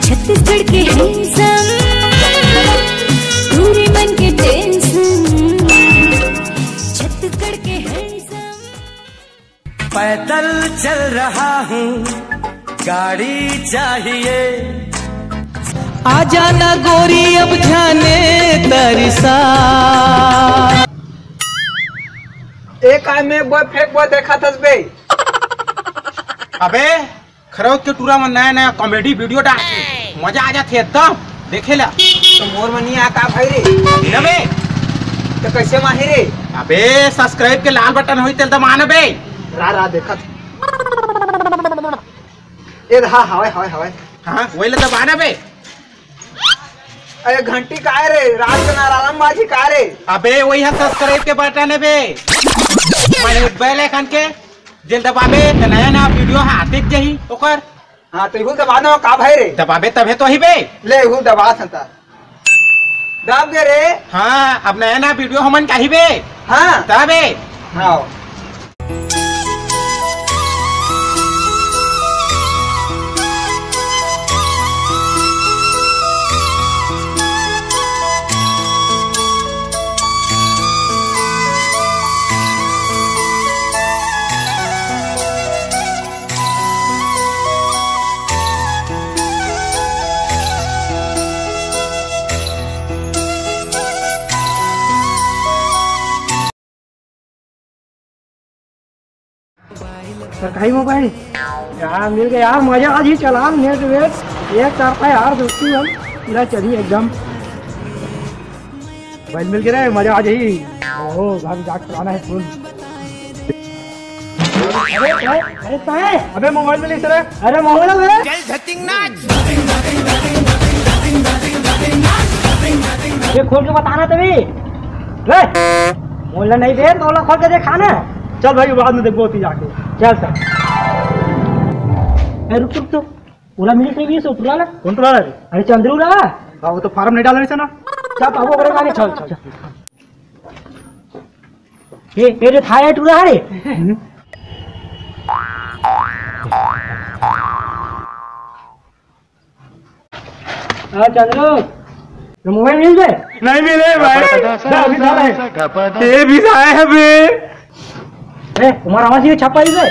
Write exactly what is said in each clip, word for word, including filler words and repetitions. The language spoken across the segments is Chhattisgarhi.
छत्तीसगढ़ के handsome, पूरे मन के tension। छत्तीसगढ़ के handsome। पैदल चल रहा हूँ, गाड़ी चाहिए। आ जाना गोरी अब जाने तरसा। ए काय में बॉय फेंक बॉय देखा थस बे? अबे खरौत के टूरा मन नया नया comedy video डालथे, मजा आ जाथे एकदम देखे ला। तो मोर मन नहीं आ का भाई रे? अबे ना बे। तो कैसे माही रे? अबे subscribe के लाल button होई तेल दबाना बे। रा रा देखत। ए हा हवय हवय हवय। हाँ वही ला दबाना बे। अरे घंटी काय रे? रात के नारायण बाजी काय रे? अबे वही हा subscribe के button है बे, माने bell icon के। जेल दबाबे त नया नया video हा आते जही ओकर। हाँ तो इहुल दबा दो का भाई रे? दबाबे तभे तो ही बे। ले इहुल दबा संता। दब दे रे। हाँ अब नया नया video हमन का ही बे। हाँ। तबे। हाँ। सरकारी मोबाइल यार मिल गया यार, मजा आ जी। चला नेट वेट एक तरफा यार, दोस्ती हम पूरा चली एकदम। मोबाइल मिल गया रे, मजा आ जाई। ओहो, घर जाके चलाना है फोन। अरे, अरे, अरे, कहाँ है? अबे मोबाइल मिली सर। अरे मोबाइल में। ये खोल के बताना तभी। ले, मोला नहीं दे, तोला खोल के देखा ना। चल भाई, बाद में देखबो होती जाके। चल, चल। ए, रुक, रुक, तो। ओला मिली नहीं, सो टुरा ला। कौन टुरा ला रे? अरे, चंद्रू ला। हाँ, वो तो form नहीं डाला रही ना। चल, बाबू, ओकरे गाड़ी, चल, चल। ए, ए रे, थाय टुरा रे। हाँ, चंद्रू, तो मोबाइल मिल गए? नहीं मिले भाई। जा, अभी जा रहे। ये भी आए हैं बे। ए, तुम्हारा आवाज ये छपा ही बे।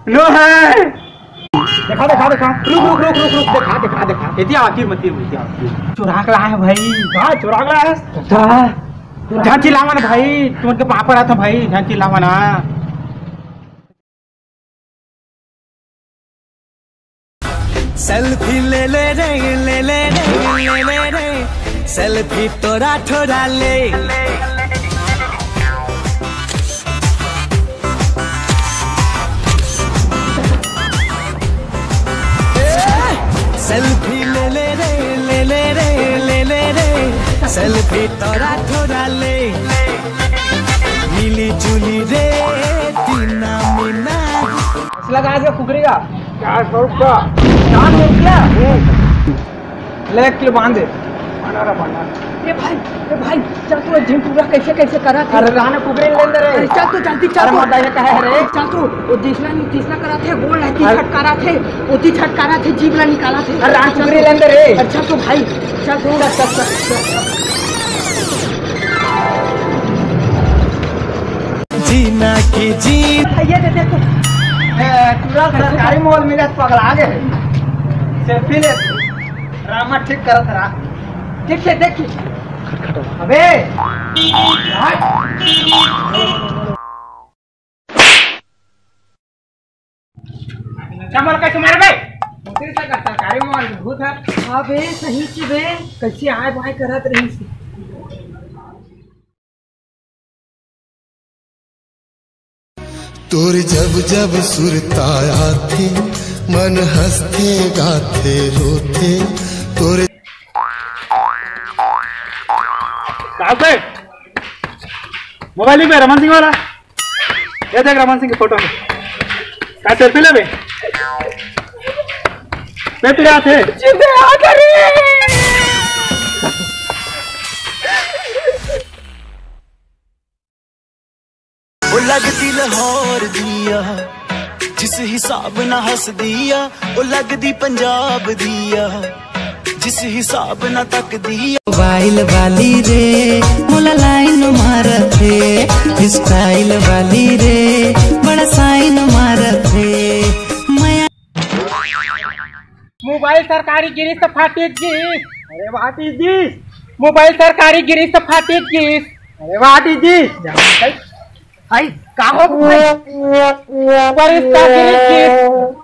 नो है। देखा, देखा, देखा। रुक, रुक, रुक, रुक, रुक। देखा, देखा, देखा। ये दिया आखिर मत, ये दिया आखिर। चुराक ला है भाई। हाँ, चुराक ला है। हाँ। झांकी लावा ना भाई, तुमन के पापड़ आता भाई, झांकी लावा ना। सेल्फी ले ले रे, ले ले रे, ले ले रे, सेल्फी तोरा ठोरा ले। सेल्फी ले ले रे, ले ले रे, ले ले रे, सेल्फी तोरा ठोरा ले। मिली जुली रे, तीना मीना। लगा दे कुकरी का। चार सौ रुपया। चार सौ रुपया? ले, एक किलो बांध दे। ए भाई, ए भाई, चल तो झिन टूरा कैसे, कैसे करा थे। अरे राना कुकरी ले अंदर रे। अरे चल तो जल्दी चल अरे तो। मत आइए, कहे रे। चल तो, वो तीसरा नहीं, तीसरा करा थे, गोल है, तीस अरे। झटकारा थे, वो तीस झटकारा थे, जीभ ला निकाला थे। अरे राना कुकरी ले अंदर रे। अच्छा तो भाई, चल तो। चल, चल, चल, चल। जीना की जी। ये दे, दे तो। ए, टूरा सरकारी मॉल में जाके पगला गए। सेल्फी ले। रामा ठीक करत रहा। ठीक है, देखिए। अबे। चमल कैसे मारबे? उतरी से का सरकारी मॉल में भूत है। अबे सही च बे, कैसे आय बाय करत रही से। तोर जब जब सुरता आथे, मन हंसथे गाथे रोथे। तोर काल से मोबाइल पे रमन सिंह वाला, ये देख रमन सिंह की फोटो है। का सेल्फी लेबे? मैं तुझे आते। वो लगती लाहौर दिया। जिस हिसाब ना हसदी आ, ओ लगदी पंजाब दी आ। जिस हिसाब ना तकदी आ। मोबाइल वाली रे, मोला लाइन मारत हे। स्टाइल वाली रे, बड़ा साइन मारत हे। मैं मोबाइल सरकारी गिरिस त फाटिस गिस। अरे, what is this? मोबाइल सरकारी गिरिस त फाटिस गिस। अरे, what is this? भाई, का हो भाई? पर इसका गिरिस गिस।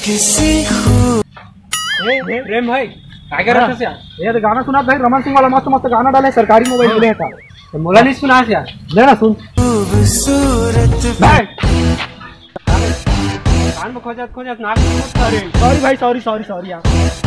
किसी को ए, ए, प्रेम भाई, काय करत हस यार? ये तो गाना सुना भाई, रमन सिंह वाला मस्त मस्त गाना डाले, सरकारी मोबाइल मिले था। तो मोला नहीं सुना यार। ले ना सुन। खूबसूरत भाई। कान में खोजत खोजत नाक में खोजत, sorry। सॉरी भाई, सॉरी, सॉरी, सॉरी यार।